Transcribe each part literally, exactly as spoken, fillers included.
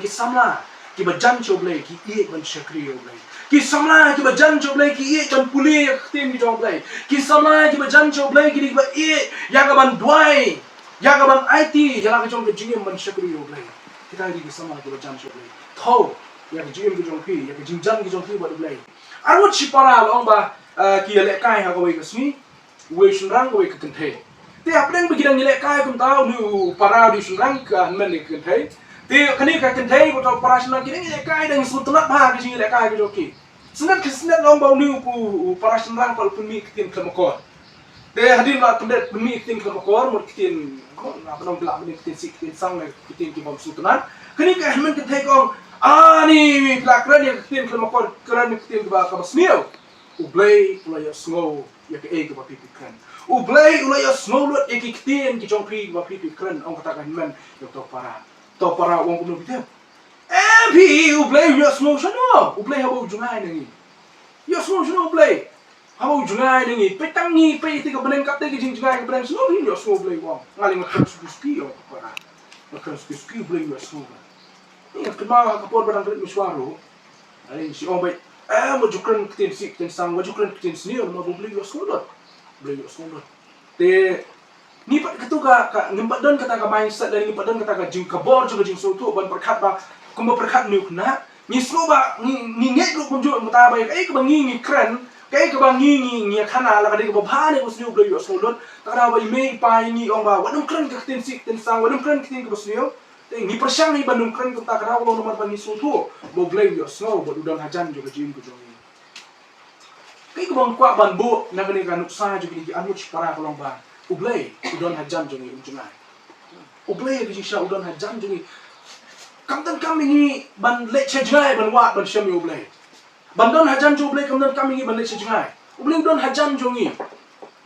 Ki samla kiba jan sha U Blei ki ïeit ban shakri ïa U Blei. Ki samla kiba jan sha U Blei ki ïeit ban pule ïa ka ktien ki jong U Blei. Ki samla kiba jan sha U Blei ki dei kiba ïeit ïa ka ban duwai, ïa ka ban aiti ïa la ka jong ka jingim ban shakri ïa U Blei. Kita ki dei ki samla kiba jan sha U Blei. Thaw ïa ka jingim ki jong phi, ïa ka jingjan ki jong phi bad U Blei. Arngut shi para la ong ba, ah, ki ïalehkai ha kawei ka sngi, uwei u shynrang, uwei ka kynthei. Te hapdeng ba ki dang ïalehkai kumta, une u para u dei u shynrang, ka hynmen ka kynthei. Te kane ka kynthei bad u para shynrang ki dang ïalehkai, dang sngewtynnat bha ka jingïalehkai ka jong ki. Sngewtynnat, sngewtynnat, la ong ba une u, u para shynrang pat u pynmih ktien khlem akor. Te hadien ba u pynmih ktien khlem akor, mut ktien, ko, nga pynong phi lah pynmih ktien sih ktien sang ne ktien ki bym sngewtynnat. Kane ka hynmen kynthei ka ong, ani, phi lah kren ïa ka ktien khlem akor, kren ïa ka ktien kaba, kaba sniew. U Blei u la ïohsngew ïa kaei kaba phi phi kren. U Blei u la ïohsngew lut ïa ki ktien ki jong phi ba phi phi kren, ong kata ka hynmen ïa uta u para. Uta u para u ong kumno phi tip? Em phi, U Blei u ïohsngew shano? U Blei haba u jngai na ngi. Ïohsngew shano U Blei? Haba u jngai na ngi. Peit tang ngi, peit ïa ka bneng, kat ïa ka jingjngai ka bneng, shano phi ïohsngew U Blei u ong? Nga lei nga kren suki suki, ong u para. Nga kren suki suki, U Blei u ïohsngew. Nga kynmaw ha ka por ba dang rit mashwa ruh. Ai, shi ong beit, eh, wat ju kren ktien sih ktien sang, wat ju kren ktien sniew, namar ba U Blei u ïohsngew lut. U Blei u ïohsngew lut. Te ngi pat katu ka, ka, ngim pat don kata ka mindset, lane ngim pat don kata ka jing, ka bor jong ka jingsngewthuh ban pyrkhat ba, kumba pyrkhat une u khynnah, ngi sngew ba, ngi, ngi ngeit ruh kumjuh mynta ba, kaei kaba ngi, ngi kren, kaei kaba ngi, ngi, ngi ïakhana, la ka dei kaba bha ne kaba sniew, U Blei u ïohsngew lut. Kata ba i mei i pa i ngi ong ba, wat nym kren ka ktien sih ktien sang, wat nym kren ktien kaba sniew. Te ngi pyrshang hi ban nym kren kumta, ka daw ka long namar ba ngi sngewthuh ba U Blei u ïohsngew bad u don hajan jong ka jingim ka jong ngi. Kaei kaba nga kwah ban buh na kane ka nuksa jong kine ki arngut shi para ka long ba U Blei u don hajan jong ngi, um jngai. U Blei ha ka jingshisha u don hajan jong ngi. Kam donkam ïa ngi ban leit sha jngai ban wad ban shem ïa U Blei. Ban don hajan jong U Blei kam donkam ïa ngi ban leit sha jngai. U Blei u don hajan jong ngi.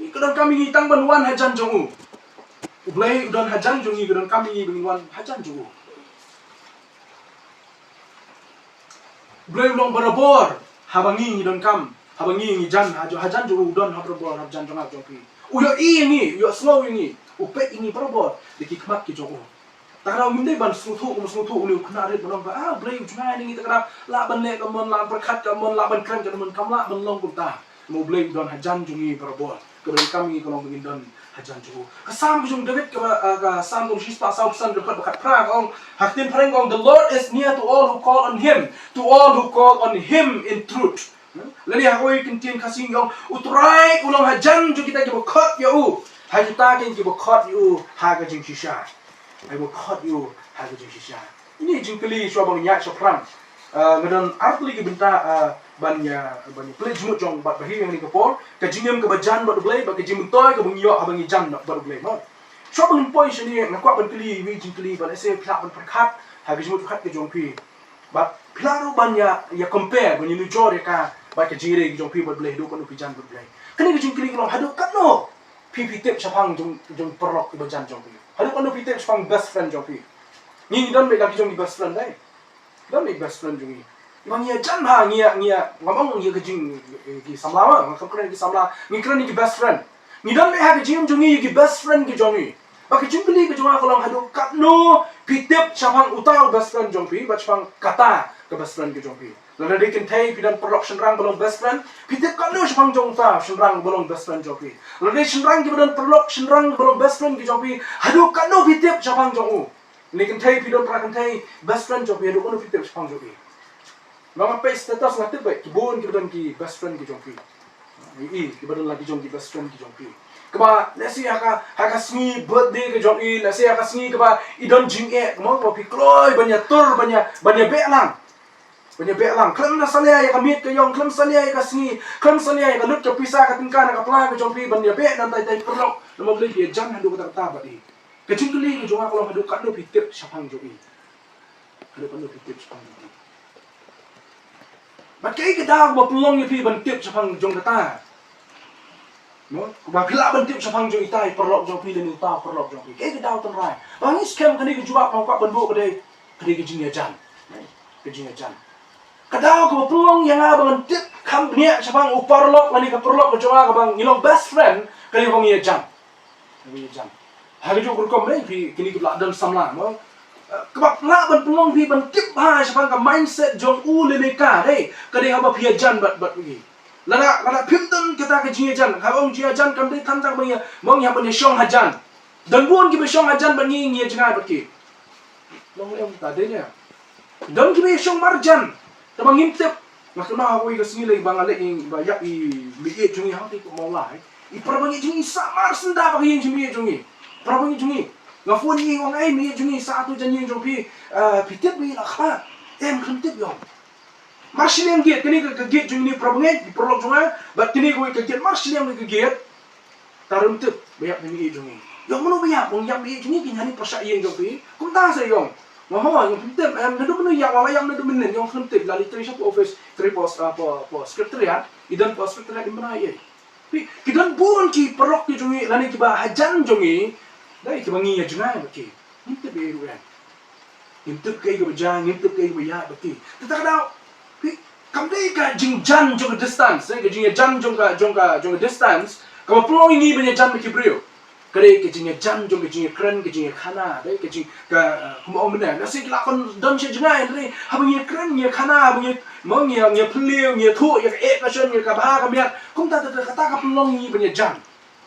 Ka donkam ïa ngi tang ban wan hajan jong u. U Blei u don hajan jong ngi, ka donkam ïa ngi ban wan hajan jong u. U Blei u long barabor haba ngi ngi donkam, haba ngi ngi jan, hajan jong u u don ha barabor hajan jong nga jong phi. U ïohi ïa ngi, u ïohsngew ïa ngi, u peit ïa ngi barabor da ki khmat ki jong u. Tang ngim dei ban sngewthuh, ngam sngewthuh une u khynnah rit ban ong ba, ah, U Blei u jngai na ngi, tang lah ban leh ka mon, lah ban pyrkhat ka mon, lah ban kren ka mon, kam lah ban long kumta. Namar U Blei u don hajan jong ngi barabor. Ka donkam ïa ngi ka long ba ngin don hajan jong u. Ka Salm ka jong u David kaba, ah, ka Salm ka shispah saw phew san ka dkhot ba khatphra ka ong, ha ka ktien phareng ka ong, "The Lord is near to all who call on him, to all who call on him in truth." Lane ha kawei ka ktien Khasi ka ong, U Trai u long hajan jong kita kiba khot ïa u. Ha kita ki kiba khot ïa u ha ka jingshisha. Ai ba khot ïa u ha ka jingshisha. Ine i jingkylli shuwa ba ngi ïaid shaphrang. Ah, nga don ar tylli ki bynta, ah, ban ïa, ban ïa pynleit jingmut jong bad ba hi ha kane ka por. Ka jingim kaba jan bad U Blei, bad ka jingmyntoi kaba ngi ïoh haba ngi jan bad U Blei, mo. Shuwa ba ngin poi shane, nga kwah ban kylli iwei i jingkylli, ba lehse phi lah ban pyrkhat ha ka jingmut pyrkhat ka jong phi. Bad phi lah ruh ban ïa, ïa compare, ban ïa nujor ïa ka bad ka jingïadei ka jong phi bad U Blei, haduh katno phi jan bad U Blei. Kane ka jingkylli ka long, haduh katno phi, phi tip shaphang jong, jong paralok kiba jan jong phi. Haduh katno phi tip shaphang best friend jong phi. Ngi, ngi don beit la ki jong ki best friend, dei. Don beit best friend jong ngi. Ba ngi ïa jan ha, ngi ïa, ngi ïa, ngam ong ïa ka jing, ki samla ma, ngam kren ki samla, ngi kren ki best friend. Ngi don beit ha ka jingim jong ngi ïa ki best friend ki jong ngi. Ba ka jingkylli ka jong nga ka long, haduh katno phi tip shaphang uta u best friend jong phi, bad shaphang kata ka best friend ka jong phi. Lada dei kynthei phi don paralok shynrang ba long best friend, phi tip katno shaphang jong uta u shynrang ba long best friend jong phi. Lada dei shynrang kiba don paralok shynrang ba long best friend ki jong phi, haduh katno phi tip shaphang jong u. Lane kynthei phi don para kynthei best friend jong phi, haduh katno phi tip shaphang jong i. Nga, nga peit status nga tip beit, ki bun kiba don ki best friend ki jong phi. I, i, kiba don la ki jong ki best friend ki jong phi. Kaba, lehse ha ka, ha ka sngi birthday ka jong i, lehse ha ka sngi kaba i don jingeh, mo, ba phi kloi ban ïa tur, ban ïa, ban ïa beh lang. Ban ïa beh lang. Khlem da salia ïa ka miet ka ïong, khlem salia ïa ka sngi, khlem salia ïa ka lut ka pisa ka tyngka na ka pla ka jong phi, ban ïa beh na tai tai paralok, namar balei phi ïa jan haduh katta katta bad i. Ka jingkylli ka jong nga ka long, haduh katno phi tip shaphang jong i. Haduh katno phi tip shaphang jong i. Bad kaei ka daw ba pynlong ïa phi ban tip shaphang jong kata. Mo, ba phi lah ban tip shaphang jong itai paralok jong phi lane uta u paralok jong phi. Kaei ka daw tynrai. Ba ngi skhem kane ka jubab ba nga kwah ban buh ka dei, ka dei ka jingïajan. Ka jingïajan. Ka daw kaba pynlong ïa nga ba ngan tip kham bniah shaphang u paralok lane ka paralok ka jong nga kaba ngi long best friend, ka dei ba ngi ïajan. Ngi ïajan. Ha kajuh ka rukom, eh, phi, kine kiba la don samla, mo. Kaba lah ban pynlong phi ban tip bha shaphang ka mindset jong u lane ka, dei, ka dei haba phi ïajan bad, bad u. Lada, lada phim don kata ka jingïajan, ka ong jingïajan kam dei tang tang ba ngi, ba ngi hap ban ïashong hajan. Don bun kiba shong hajan bad ngi, ngi ïa jngai bad ki. Long em ta dei ne. Don kiba ïashong marjan. Te ba ngim tip. Nga kynmaw ha kawei ka sngi lei ba nga leit ïing ba ïap i meiieit jong ngi hangtei kum Mawlai. I para bangeit jong ngi sah mar syndah ba ka ïing jong i meiieit jong ngi. Para bangeit jong ngi. Nga phone ïing ong ei meiieit jong ngi sah tu jan ïing jong phi. Ah, phi tip ba i la khlad. Em khlem tip ïong. Mar shiliang gate, kane ka, ka gate jong ngi para bangeit, i paralok jong nga, bad kane kawei ka gate, mar shiliang ka gate. Tang ym tip ba ïap ïa i meiieit jong ngi. Ïong mano ba ïap, ong ïap i meiieit jong ngi, ki ñiah pyrshah ïing jong phi. Kumta sa ïong. Nga ho, ïong khlem tip, em, naduh mano ïap, nga la ïap naduh mynnin, ïong khlem tip, la leit trei sha post office, trei post, ah, post, post secretariat, i don post secretariat im bna ei. Phi, ki don bun ki paralok ki jong ngi, lane kiba hajan jong ngi, dei kiba ngi ïa jngai bad ki. Ngim tip ei ruh em. Ngim tip kaei kaba jia, ngim tip kaei kaba ïaid bad ki. Te ta ka daw, phi, kam dei ka jingjan jong ka distance, eh, ka jingïajan jong ka, jong ka, jong ka distance, kaba pynlong ïa ngi ban ïajan bad ki briew. Ka dei ka jingïajan jong ka jingïakren, ka jingïakhana, dei ka jing, ka, eh, kumba ong mynne. Lehse ki lah ban don sha jngai, hynrei haba ngi ïakren, ngi ïakhana, haba ngi, mo, ngi, ngi ïaphylliew, ngi ïathuh ïa kaei ka shon, ïa kaba bha ka miat. Kumta, ta, ta, kata ka pynlong ïa ngi ban ïajan.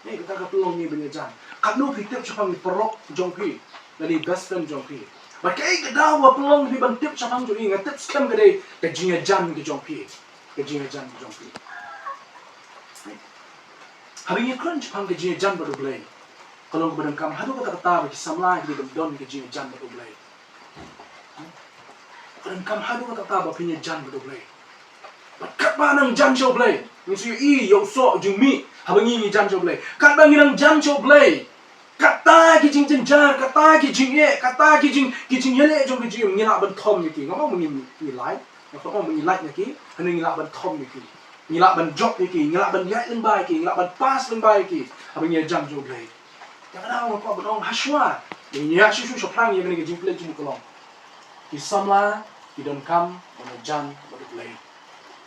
Hei, kata ka pynlong ïa ngi ban ïajan. Katno phi tip shaphang i paralok jong phi, lane i best friend jong phi. Bad kaei ka daw ba pynlong ïa phi ban tip shaphang jong i, nga tip skhem ka dei ka jingïajan ka jong phi. Ka jingïajan ka jong phi. Haba ngi kren shaphang ka jingïajan bad U Blei, ka long kaba donkam haduh katta katta ba ki samla ki dei ban don ka jingïajan bad U Blei. Ka donkam haduh katta katta ba phin ïajan bad U Blei. Bad katba nang jan sha U Blei, ngi shu ïohi ïa u soh jingmih haba ngi ngi jan sha U Blei. Katba ngi nang jan sha U Blei, kata ki jingjynjar, kata ki jingeh, kata ki jing, ki jingïaleh jong ki jingim, ngi lah ban thom ïa ki. Nga ong ba ngi, ngi lait, nga ong ba ngi lait na ki, hynrei ngi lah ban thom ïa ki. Ngi lah ban jop ïa ki, ngi lah ban ïaid lyngba ïa ki, ngi lah ban pass lyngba ïa ki haba ngi ïajan sha U Blei. Te ka daw nga kwah ban ong hashwa, ngi ïa shu shu shaphrang ïa kane ka jingpynleit jingmut ka long, ki samla ki donkam ban ïajan bad U Blei.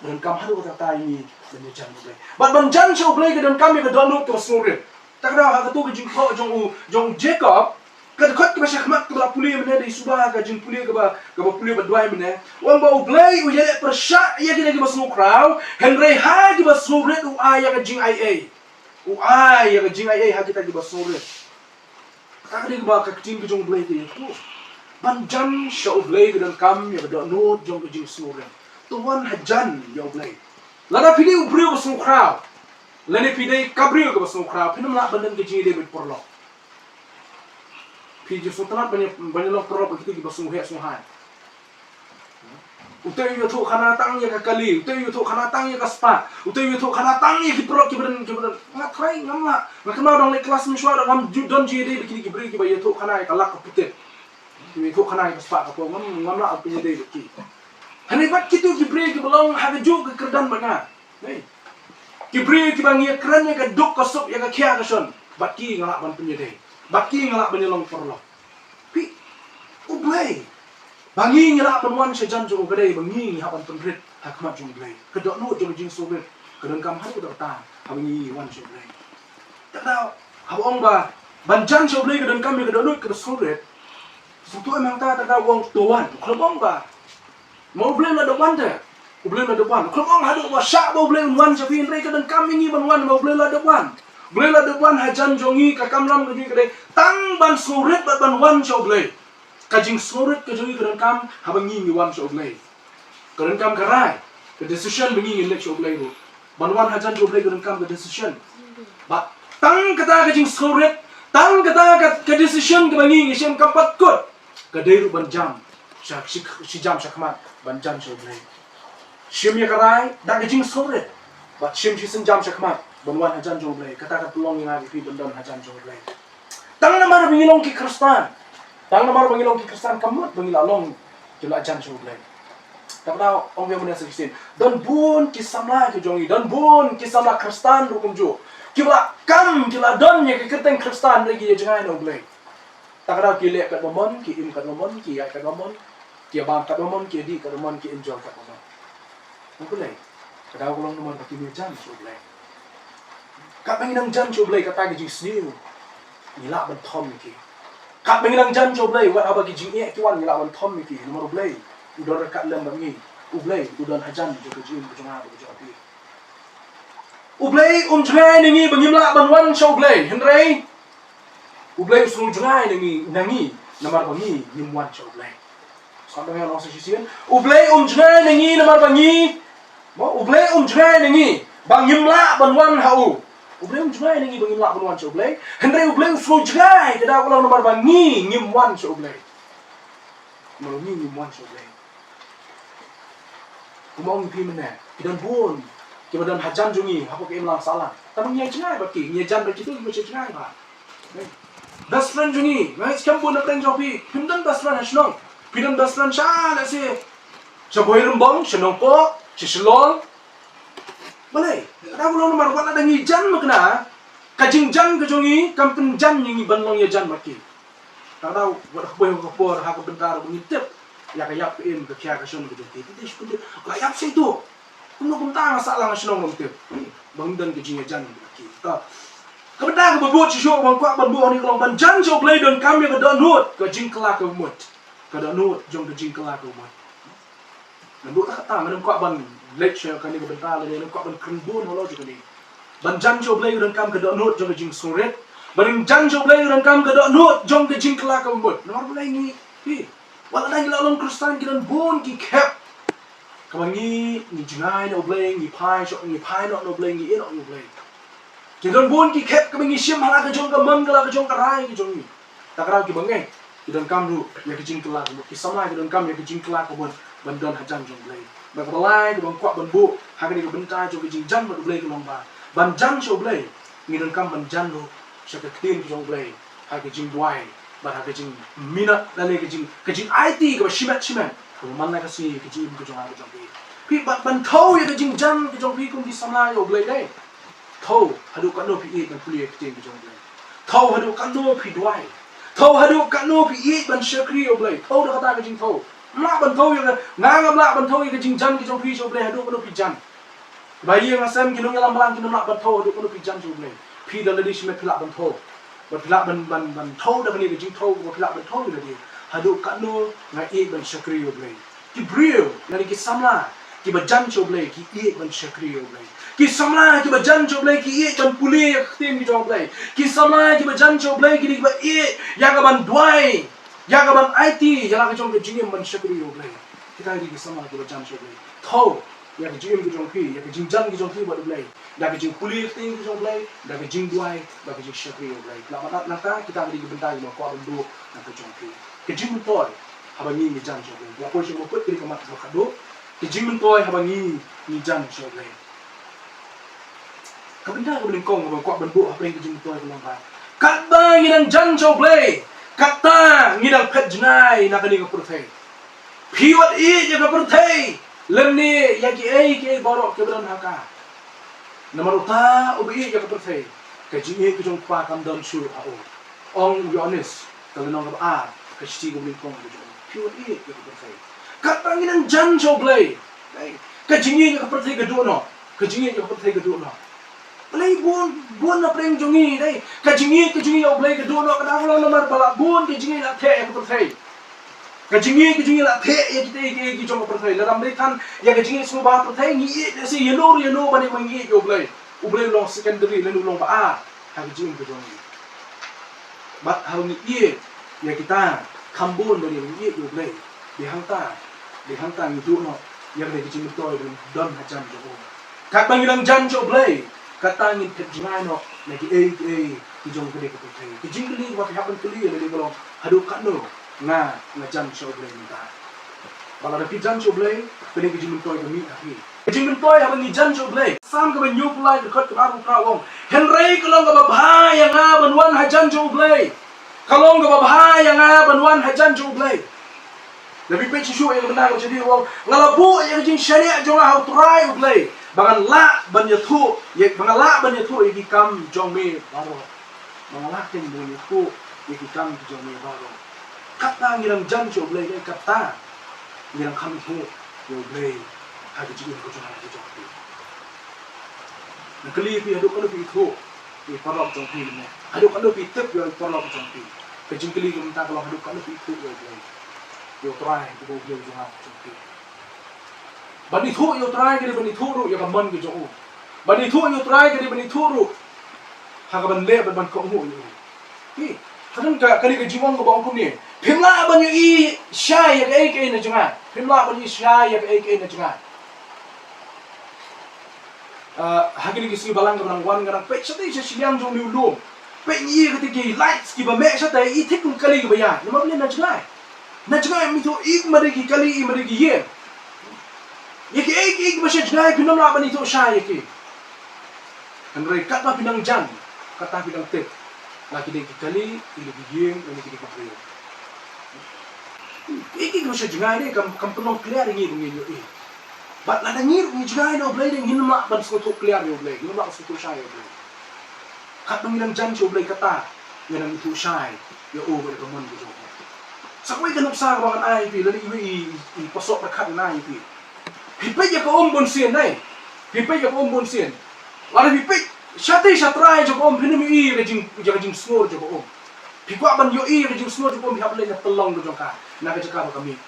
Donkam haduh katta katta ïa ngi ban ïajan bad U Blei. Bad ban jan sha U Blei ka donkam ïa ka dohnud kaba sngewrit. Ta ka daw ha kato ka jingthoh jong u, jong u Jakob, ka dkhot kaba shakhmat kaba la pule mynne, dei suba ha ka jingpule kaba, kaba pule ba duwai mynne. U ong ba U Blei u ïaleh pyrshah ïa kita kiba sngewkhraw, hynrei ha kiba sngewrit u ai ïa ka jingaiei. U ai ïa ka jingaiei ha kita kiba sngewrit. Ka dei kaba ka ktien ka jong U Blei ka ïathuh. Ban jan sha U Blei ka donkam ïa ka dohnud jong ka jingsngewrit. To wan hajan ïa U Blei. Lada phi dei u briew ba sngewkhraw, lane phi dei ka briew kaba sngewkhraw, phin ym lah ban don ka jingïadei bad paralok. Phi ju sngewtynnat ban ïa, ban ïa long paralok bad kito kiba sngewheh sngewhai. Utei u ïathuh khana tang ïa ka kali, utei u ïathuh khana tang ïa ka spah, utei u ïathuh khana tang ïa ki paralok kiba don, kiba don. Nga tharai ngam lah, nga kynmaw dang leit klas mynshuwa ruh ngam ju don jingïadei bad kine ki briew kiba ïathuh khana ïa ka lak ka putit, kiba ïathuh khana ïa ka spah ka phew, ngam, ngam lah ban pynïadei bad ki. Hynrei bad kito ki briew kiba long ha kajuh ka kyrdan bad nga. Hei. Ki briew kiba ngi ïakren ïa ka duk ka suk, ïa ka khia ka shon, bad ki nga lah ban pynïadei, bad ki nga lah ban ïalong paralok. Phi, U Blei, ba ngi ngi lah ban wan sha jan jong u ka dei ba ngi ngi hap ban pynrit ha khmat jong U Blei. Ka dohnud jong ka jingsngewrit ka donkam haduh katta katta haba ngi ngi wan sha U Blei. Ta ka daw, haba ong ba ban jan sha U Blei ka donkam ïa ka dohnud kaba sngewrit, sngewthuh em hangta? Ta ka daw u ong to wan, u khlem ong ba ma U Blei u la dep wan te. U Blei u la dep wan. U khlem ong haduh ba shah ba U Blei un wan sha phi, hynrei ka donkam ïa ngi ban wan ba U Blei u la dep wan. U Blei u la dep wan hajan jong ngi, ka kamram ka jong ngi ka dei tang ban sngewrit bad ban wan sha U Blei. Ka jingsngewrit ka jong ngi ka donkam haba ngi ngi wan sha U Blei. Ka donkam ka rai, ka decision ba ngi ngin leit sha U Blei ruh. Ban wan hajan jong U Blei ka donkam ka decision. Bad tang kata ka jingsngewrit, tang kata ka, ka decision kaba ngi ngi shim kam pat kut, ka dei ruh ban jam sha, shi, shi jam shakhmat ban jan sha U Blei. Shim ïa ka rai da ka jingsngewrit, bad shim shisien jam shakhmat ban wan hajan jong U Blei. Kata ka pynlong ïa nga ïa phi ban don hajan jong U Blei. Tang namar ba ngi long ki Khristan, tang namar ba ngi long ki Khristan kam mut ba ngi la long, ki la jan sha U Blei. Ta ka daw ong ïa u Moses Kristin, don bun ki samla ki jong ngi, don bun ki samla Khristan ruh kumjuh, kiba la kam, ki la don ïa ka kyrteng Khristan, hynrei ki ïa jngai na U Blei. Ta ka daw ki leh katba mon, ki im katba mon, ki ïaid katba mon, ki ïa bam katba mon, ki ïa dih katba mon, ki enjoy katba mon. Balei? Ka daw ka long namar ba kim ïa jan sha U Blei. Katba ngi nang jan sha U Blei, kata ka jingsniew ngi lah ban thom ïa ki. Katba ngi dang jan sha U Blei, wat haba ki jingeh ki wan, ngi lah ban thom ïa ki, namar U Blei u don ryngkat lem bad ngi. U Blei u don hajan jong ka jingim ka jong nga bad ka jong phi. U Blei um jngai na ngi ba ngim lah ban wan sha U Blei, hynrei U Blei u sngew jngai na ngi, na ngi namar ba ngi ngim wan sha U Blei. Sa dang ïa long sa shisien. U Blei um jngai na ngi namar ba ngi, mo, U Blei um jngai na ngi ba ngim lah ban wan ha u. U Blei um jngai na ngi ba ngim lah ban wan sha U Blei. Hynrei U Blei u sngew jngai ka daw ka long namar ba ngi ngim wan sha U Blei. Namar ba ngi ngim wan sha U Blei. Kumba ong ïa phi mynne, ki don bun kiba don hajan jong ngi hapoh ka imlang sahlang. Tangba ngi ïa jngai bad ki, ngi ïa jan bad kito kiba shu jngai bha. Best friend jong ngi, ngi skhem bun na pdeng jong phi, phim don best friend ha shnong. Phi don best friend sha, lehse, sha Bhoirymbong, sha Nongpoh, sha Shillong. Balei? Ka daw ka long namar wat lada ngi jan ma kane, ka jingjan ka jong ngi kam pynjan ïa ngi ban long ïajan bad ki. Ka daw wat ha kawei ka por, ha ka bynta ruh ba ngim tip ïa ka ïap ka im, ka khia ka shon ka jong ki. Te shu kyntiew, ka ïap sa ïa tu. Kumno kumta nga sahlang ha shnong ruh ngim tip. Ba ngim don ka jingïajan bad ki. Ka, ka bynta kaba bud shuh shuh ba nga kwah ban buh hangne ka long ban jan sha U Blei donkam ïa ka dohnud ka jingkylla kaba mut. Ka dohnud jong ka jingkylla kaba mut. Ngan buh tang katta, ngan ym kwah ban leit sha kane ka bynta lane ngan ym kwah ban kren bun halor jong kane. Ban jan sha U Blei u donkam ka dohnud jong ka jingsngewrit. Ban jan sha U Blei u donkam ka dohnud jong ka jingkylla kaba mut. Namar balei ngi, phi, wat lada ngi la long Khristan, ki don bun ki khep kaba ngi, ngi jngai na U Blei, ngi phai sha, ngi phai noh na U Blei, ngi ïeh noh na U Blei. Ki don bun ki khep kaba ngi shim ha la ka jong ka mon, ka la ka jong ka rai ka jong ngi. Te ka daw kiba ngeit ki donkam ruh ïa ka jingkylla ka mut. Ki samla ki donkam ïa ka jingkylla ka mut ban don hajan jong U Blei. Bad kaba lai kaba nga kwah ban buh ha kane ka bynta jong ka jingjan bad U Blei ka long ba ban jan sha U Blei, ngi donkam ban jan ruh sha ka ktien ka jong U Blei ha ka jingduwai bad ha ka jingminot lane ka jing, ka jingaiti kaba shimet shimet kaba man la ka sngi ka jingim ka jong nga ka jong phi. Phi, ban, ban thew ïa ka jingjan ka jong phi kum ki samla ïa U Blei dei. Thew haduh katno phi ïeit ban pule ïa ka ktien ka jong U Blei. Thew haduh katno phi duwai. Thew haduh katno phi ïeit ban shakri ïa U Blei. Thew da kata ka jingthew. Ym lah ban thew ïa ka, nga ngam lah ban thew ïa ka jingjan ka jong phi sha U Blei haduh katno phi jan. Ba ïa nga sem ki nongïalam balang kim lah ban thew haduh katno phi jan sha U Blei. Phi da lade shimet phi lah ban thew. Bad phi lah ban, ban, ban thew da kane ka jingthew kaba phi lah ban thew ïa lade. Haduh katno nga ïeit ban shakri ïa U Blei. Ki briew lane ki samla kiba jan sha U Blei ki ïeit ban shakri ïa U Blei. Ki samla kiba jan sha U Blei ki ïeit ban pule ïa ka ktien ka jong U Blei. Ki samla kiba jan sha U Blei ki dei kiba ïeit ïa ka ban duwai, ïa ka ban aiti ïa la ka jong ka jingim ban shakri ïa U Blei. Kita ki dei ki samla kiba jan sha U Blei. Thew ïa ka jingim ka jong phi, ïa ka jingjan ka jong phi bad U Blei da ka jingpule ïa ka ktien ka jong U Blei, da ka jingduwai, da ka jingshakri ïa U Blei. Phi lah ban ap nangta, kita ki dei ki bynta kiba nga kwah ban buh na ka jong phi. Ka jingmyntoi haba ngi ngi jan sha U Blei. Nga poi sha kaba kut, ka dei ka mat kaba khatduh. Ka jingmyntoi haba ngi ngi jan sha U Blei. Ka bynta kaba nyngkong kaba nga kwah ban buh hapdeng ka jingmyntoi ka long ba katba ngi dang jan sha U Blei, kata ngi dang phet jngai na kane ka pyrthei. Phi wat ïeit ïa ka pyrthei lymne ïa kiei kiei baroh kiba don ha ka. Namar uta uba ïeit ïa ka pyrthei, ka jingïeit ka jong U Kpa kam don shuh ha u. Ong u Ïoannis ka lynnong kaba ar, ka shithi kaba nyngkong ka jong u. Phi wat ïeit ïa ka pyrthei. Katba ngi dang jan sha U Blei, ka jingïeit ïa ka pyrthei ka duh noh. Ka jingïeit ïa ka pyrthei ka duh noh. Balei bun, bun na pdeng jong ngi dei, ka jingïeit ka jong ngi ïa U Blei ka duh noh, ka dang long namar ba la bun ka jingïeit la theh ïa ka pyrthei. Ka jingïeit ka jong ngi la theh ïa kita, ïa ki, ïa ki jong ka pyrthei. Lada ym dei than ïa ka jingïeit sngewbha pyrthei, ngi ïeit lehse ïano ïano ban ïa, ngi ïeit ïa U Blei. U Blei u long secondary lane u long ba ar ha ka jingim ka jong ngi. Bad haba ngi ïeit ïa kita kham bun ban ïa, ngi ïeit ïa U Blei. Dei hangta, dei hangta ngi duh noh ïa kane ka jingmyntoi ban don hajan jong u. Katba ngi dang jan sha U Blei, kata ngin phet jngai noh na kiei kiei ki jong kane ka pyrthei. Ka jingkylli kaba phi hap ban kylli ïa lade ka long, haduh katno nga, nga jan sha U Blei mynta? Ba lada phi jan sha U Blei, kane ka jingmyntoi ka mih ha phi. Ka jingmyntoi haba ngi jan sha U Blei. Salm kaba hynñiewphew lai, ka dkhot kaba arphew phra ong, hynrei ka long kaba bha ïa nga ban wan hajan sha U Blei. Ka long kaba bha ïa nga ban wan hajan sha U Blei. Lada phi peit shuh shuh ïa ka bynta kaba shadien, u ong, nga la buh ïa ka jingshaniah jong nga ha U Trai U Blei, ba ngan lah ban ïathuh, ïa, ba ngan lah ban ïathuh ïa ki kam jong me baroh. Ba ngan lah ban ïathuh ïa ki kam ki jong me baroh. Kata ngi dang jan sha U Blei, kata ngi dang kham ïathuh ïa U Blei ha ka jingim ka jong nga, ka jong phi. Nga kylli phi, haduh katno phi ïathuh ïa i paralok jong phi mynne? Haduh katno phi tip ïa i paralok jong phi? Ka jingkylli ka mynta ka long haduh katno phi ithuh ïa U Blei, ïa U Trai uba U Blei jong nga jong phi. Ban ithuh ïa U Trai ka dei ban ithuh ruh ïa ka mon ka jong u. Ban ithuh ïa U Trai ka dei ban ithuh ruh ha kaban leh bad ban kohnguh ïa u. Phi, ka don ka, ka dei ka jingong kaba ong kumne. Phim lah ban ïohi shai ïa kaei kaei na jngai. Phim lah ban ïohi shai ïa kaei kaei na jngai. Ah, ha kine ki sngi balang kaba nang wan, nga nang peit shatei sha shiliang jong une u lum. Peit ngi ïa kata ki lights kiba meh shatei, i thik kum kali kaba ïaid. Namar balei na jngai. Na jngai, mi ithuh i, ma dei ki kali, i, ma dei ki ïing. Ïa kiei kiei kiba sha jngai phin ym lah ban ithuh shai ïa ki. Hynrei katba phi nang jan, kata phi nang tip la ki dei ki kali, i, la ki ïing, i, la ki dei ki briew. Kiei kiei kiba sha jngai dei kam, kam pynlong clear ïa ngi ba ngin ïohi. Bad lada ngi ruh ngi jngai na U Blei, dei ngin ym lah ban sngewthuh clear ïa U Blei, ngin ym lah ban sngewthuh shai ïa U Blei. Katba ngi nang jan sha U Blei, kata ngi nang ithuh shai ïa u bad ïa ka mon ka jong u. Sa kawei ka nuksa kaba ngan ai ïa phi, lane iwei i, i, i pasoh pyrkhat ngan ai ïa phi. Phi peit ïa ka um bunsien, dei. Phi peit ïa ka um bunsien. Lada phi peit shatei shatrai jong ka um, phin ym ïohi ïa ka jing, ïa ka jingsngur jong ka um. Phi kwah ban ïohi ïa ka jingsngur jong ka um, phi hap leit na tyllong ka jong ka, na ka jaka ba ka mih.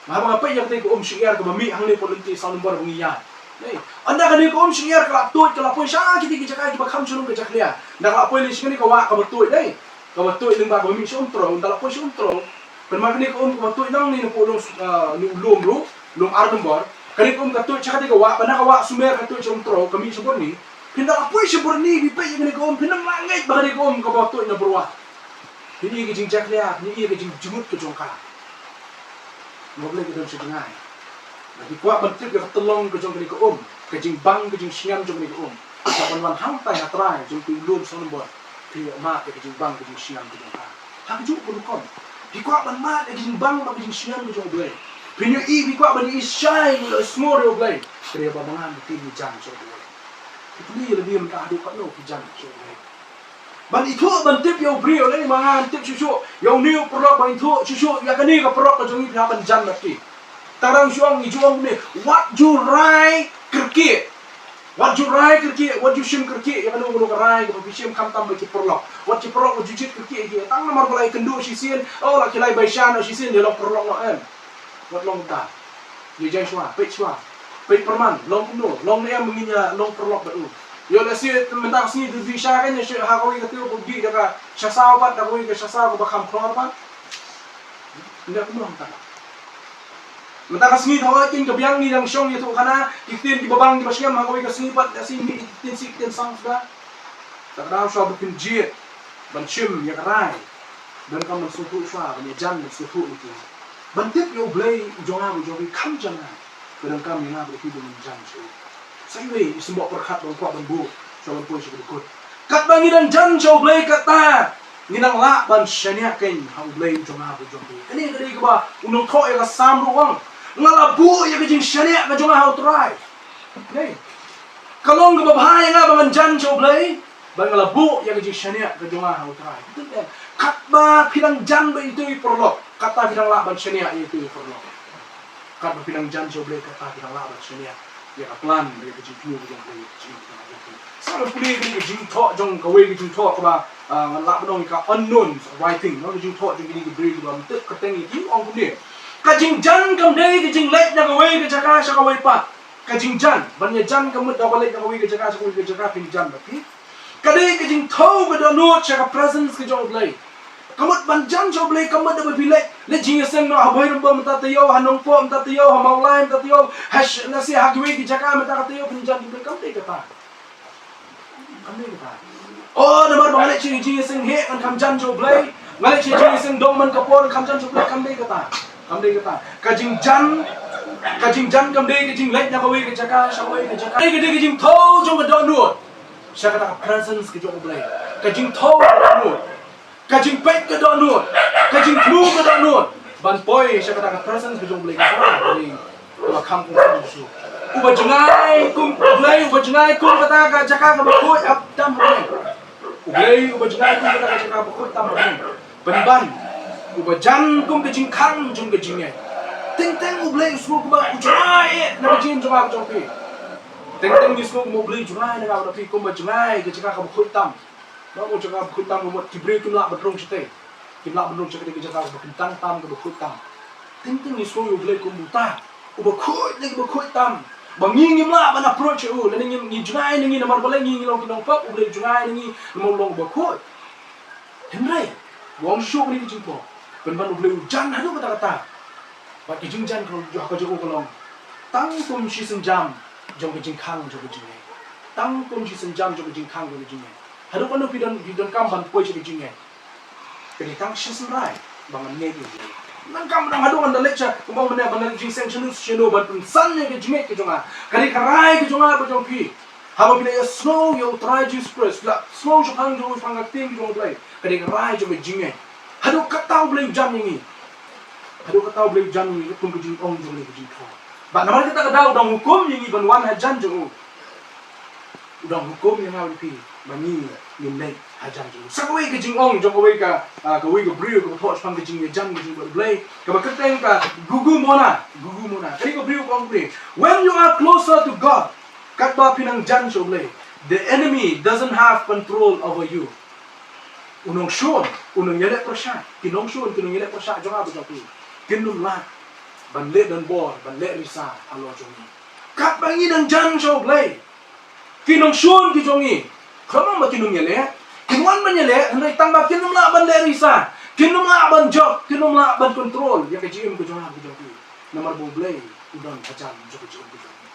Haba nga peit ïa katei ka um shyngiar kaba mih hangne hapoh lynti saw nombor ba ngi ïaid, dei, ynda kane ka um shyngiar ka la tuid, ka la poi sha kitei ki jaka kiba kham shnong ka jakhlia, ynda ka la poi lei sha kane ka wah kaba tuid, dei, kaba tuid lyngba kaba mih sha Umtrew, ynda la poi sha Umtrew. Kynmaw kane ka um kaba tuid nangne napoh lum, ah, ne u lum ruh, lum ar nombor. Kane ka um ka tuid sha katei ka wah, bad na ka wah Sumer ka tuid sha Umtrew, ka mih sha Burni. Phin da la poi sha Burni, phi peit ïa kane ka um, phin ym lah ngeit ba kane ka um kaba tuid na Burwah. Phin ïohi ka jingjakhlia, phin ïohi ka jingjngut ka jong ka. Namar balei? Ka don sha jngai. Lada phi kwah ban tip ïa ka tyllong ka jong kane ka um, ka jingbang ka jingsngem jong kane ka um, sa ban wan hangtai ha trai jong kane u lum saw nombor, phin ïoh mad ïa ka jingbang ka jingsngem ka jong ka. Ha kajuh ka rukom, phi kwah ban mad ïa ka jingbang bad ka jingsngem ka jong U Blei, phin ïohi, phi kwah ban ïohi shai, ïohi sngur ïa U Blei, ka dei ba ma nga bad phi ngin jan sha U Blei. Phi kylli ïa lade mynta, haduh katno phi jan sha U Blei? Ban ithuh, ban tip ïa u briew, lane ma nga ngan tip shuh shuh ïa une u paralok, ban ithuh shuh shuh ïa kane ka paralok ka jong ngi, phi hap ban jan bad ki. Tang dang shu ong, ngi ju ong kumne, wat ju rai kyrkieh. Wat ju rai kyrkieh, wat ju shim kyrkieh ïa kano kano ka rai kaba phi shim, khamtam bad ki paralok. Wat ki paralok wat ju jied kyrkieh ïa ki. Tang namar ba la ïakynduh shisien, oh, la ki la bai sha noh shisien, ïa long paralok noh, em. Wat long kumta. Ïa jai shuwa, peit shuwa. Peit pyrman, long kumno, long ne em ba ngin ïa long paralok bad u. Ïoh lehse mynta ka sngi te dei sha, kan ïa shu ha kawei ka taïew ba dih da ka sha saw pat, da kawei ka sha saw kaba kham khlor pat. Ynda kumno mynta. Mynta ka sngi te hooid, kin ka biang ngi dang shong ïathuhkhana, ki ktien kiba bang kiba skhem, ha kawei ka sngi pat lehse mih ki ktien sih ktien sang suda. Te ka daw shuwa ba phin jied ban shim ïa ka rai, donkam ban sngewthuh shuwa, ban ïajan ban sngewthuh ïa ki. Ban tip ïa U Blei u jong nga, u jong phi, kham jan ngai. Ka donkam ïa nga bad ïa phi ba ngin jan sha u. Sa iwei i symboh pyrkhat ba nga kwah ban buh shuwa ban poi sha kaba kut. Katba ngi dang jan sha U Blei, kata ngi dang lah ban shaniah kein ha U Blei u jong nga bad u jong phi. Kane ka dei kaba u nongthoh ïa ka Salm ruh u ong, nga la buh ïa ka jingshaniah ka jong nga ha U Trai. Dei. Ka long kaba bha ïa nga ba ngan jan sha U Blei, ba nga la buh ïa ka jingshaniah ka jong nga ha U Trai. Tip em, katba phi dang jan bad ito i paralok, kata phi dang lah ban shaniah ïa ito i paralok. Katba phi dang jan sha U Blei, kata phi dang lah ban shaniah ïa ka plan, ïa ka jingthmu ka jong U Blei, ïa ka jingthmu ka jong U Blei. Sa ngan pule ïa ka jingthoh jong kawei ka jingthoh kaba, ah, ngan lah ban ong ïa ka unknown writing, no, ka jingthoh jong kine ki briew kiba ym tip kyrteng, ïa ki ong kumne. Ka jingjan kam dei ka jingleit na kawei ka jaka sha kawei pat. Ka jingjan, ban ïajan ka mut da kaba leit na kawei ka jaka sha kawei ka jaka, phin jan bad phi. Ka dei ka jingthew ka dohnud sha ka presence ka jong U Blei. Ka mut ban jan sha U Blei ka mut da ba phi leit, leit jingïaseng noh ha Bhoirymbong mynta taïew, ha Nongpoh mynta taïew, ha Mawlai mynta taïew, ha sh-, lehse ha kiwei ki jaka mynta ka taïew, phin jan sha U Blei, kam dei kata. Kam dei kata. Oh, namar ba nga leit sha jingïaseng heh ngan kham jan sha U Blei, nga leit sha jingïaseng dong man ka por ngan kham jan sha U Blei, kam dei kata. Kam dei kata. Ka jingjan, ka jingjan kam dei ka jingleit na kawei ka jaka sha kawei ka jaka. Ka dei ka jingthew jong ka dohnud sha kata ka presence ka jong U Blei. Ka jingthew ka dohnud, ka jingpeit ka dohnud, ka jingthmu ka dohnud ban poi sha kata ka presence ka jong U Blei, kata ka dei kaba kham kongsan shuh. Uba jngai kum U Blei, uba jngai kum kata ka jaka kaba khuid, hap tam ha bneng. U Blei uba jngai kum kata ka jaka kaba khuid, tam ha bneng. Pynban, uba jan kum ka jingkhang jong ka jingngeit. Teng teng U Blei u sngew kumba u jngai eh na ka jingim jong nga jong phi. Teng teng ngi sngew kumba U Blei u jngai na nga na phi, kumba jngai ka jaka kaba khuid tam. Ba u jaka ba khuid tam, ba mut ki briew kim lah ban rung shatei. Kim lah ban rung sha katei ka jaka ba khuid tam, tam kaba khuid tam. Teng teng ngi sngew ïa U Blei kum uta uba khuid na kiba khuid tam. Ba ngi ngim lah ban approach ïa u, lane ngi, ngi jngai na ngi namar balei ngi, ngi long ki nongpop, U Blei u jngai na ngi namar u long uba khuid. Hynrei u ong shuh kane ka jingpop, pynban U Blei u jan haduh katta katta. Bad ka jingjan ka jong u ka long tang kum shi sienjam jong ka jingkhang jong ka jingngeit. Tang kum shi sienjam jong ka jingkhang jong ka jingngeit. Haduh katno phi don, phi donkam ban poi sha ka jingngeit? Ka dei tang shi sien rai ba ngan ngeit ïa U Blei. Ngan kam dang haduh ngan da leit sha, kumba ngan da leit jingseng shano shano ban pynsan ïa ka jingngeit ka jong nga. Ka dei ka rai ka jong nga bad jong phi. Haba phi la ïasngew ïa U Trai Jisu Khrist, phi la sngew shaphang jong u, shaphang ka ktien jong U Blei, ka dei ka rai jong ka jingngeit. Haduh katta U Blei u jan ïa ngi. Haduh katta U Blei u jan ïa ngi, kum ka jingong jong U Blei ka jingkha. Bad namar kata ka daw u dang hukum ïa ngi ban wan hajan jong u. U dang hukum ïa nga bad phi ba ngi ngin leit hajan jong u. Sa kawei ka jingong jong kawei ka, ah, kawei ka briew kaba thoh shaphang ka jingïajan ka jong U Blei, kaba kyrteng ka Gugu Mona. Gugu Mona. Kane ka briew ka ong kumne: When you are closer to God, katba phi nang jan sha U Blei, the enemy doesn't have control over you. U nongshun, u nongïaleh pyrshah, ki nongshun, ki nongïaleh pyrshah jong nga bad jong phi, kin ym lah ban leh donbor, ban leh risa halor jong ngi. Katba ngi nang jan sha U Blei, ki nongshun ki jong ngi, khlem ba kin ym ïaleh, kin wan ban ïaleh, hynrei tang ba kin ym lah ban leh risa, kin ym lah ban jop, kin ym lah ban control ïa ka jingim ka jong nga ka jong phi. Namar ba U Blei u don hajan jong ka jingim ka jong ngi.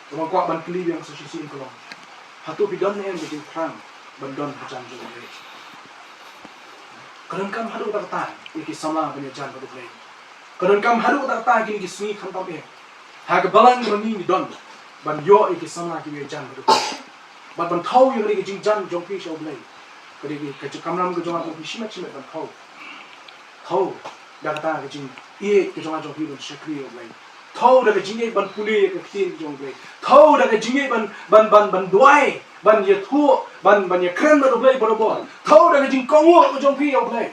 Te nga kwah ban kylli biang sa shisien ka long, hato phi don ne em ka jingthrang ban don hajan jong U Blei? Ka donkam haduh katta katta ïa ki samla ban ïajan bad U Blei. Ka donkam haduh katta katta kine ki sngi khamtam eh, ha ka balang kaba ngi don, ban ïoh ïa ki samla kiba ïajan bad U Blei. Bad ban thew ïa kane ka jingjan jong phi sha U Blei. Ka dei ka jingkam lam ka jong nga jong phi shimet shimet ban thew. Thew da kata ka jingïeit ka jong nga jong phi ban shakri ïa U Blei. Thew da ka jingïeit ban pule ïa ka ktien ka jong U Blei. Thew da ka jingïeit ban, ban, ban, ban duwai, ban ïathuh, ban, ban ïakren bad U Blei barabor. Thew da ka jingkohnguh ka jong phi ïa U Blei.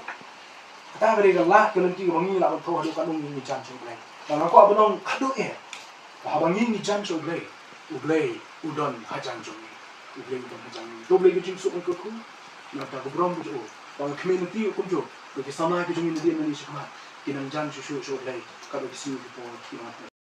Kata ka dei ka lad ka lynti kaba ngi lah ban thew haduh katno ngi jan sha U Blei. Bad nga kwah ban ong haduh eh, ba haba ngi ngi jan sha U Blei, U Blei u don hajan jong ngi. U Blei u don hajan jong ngi. To U Blei ka jingsuk ban kyrkhu na ka bynta ka burom ka jong u. Bad nga kmen lynti kumjuh ba ki samla ki jong ngi nadien nangne shakhmat kin nang jan shuh shuh sha U Blei katba ki sngi ki por ki wan.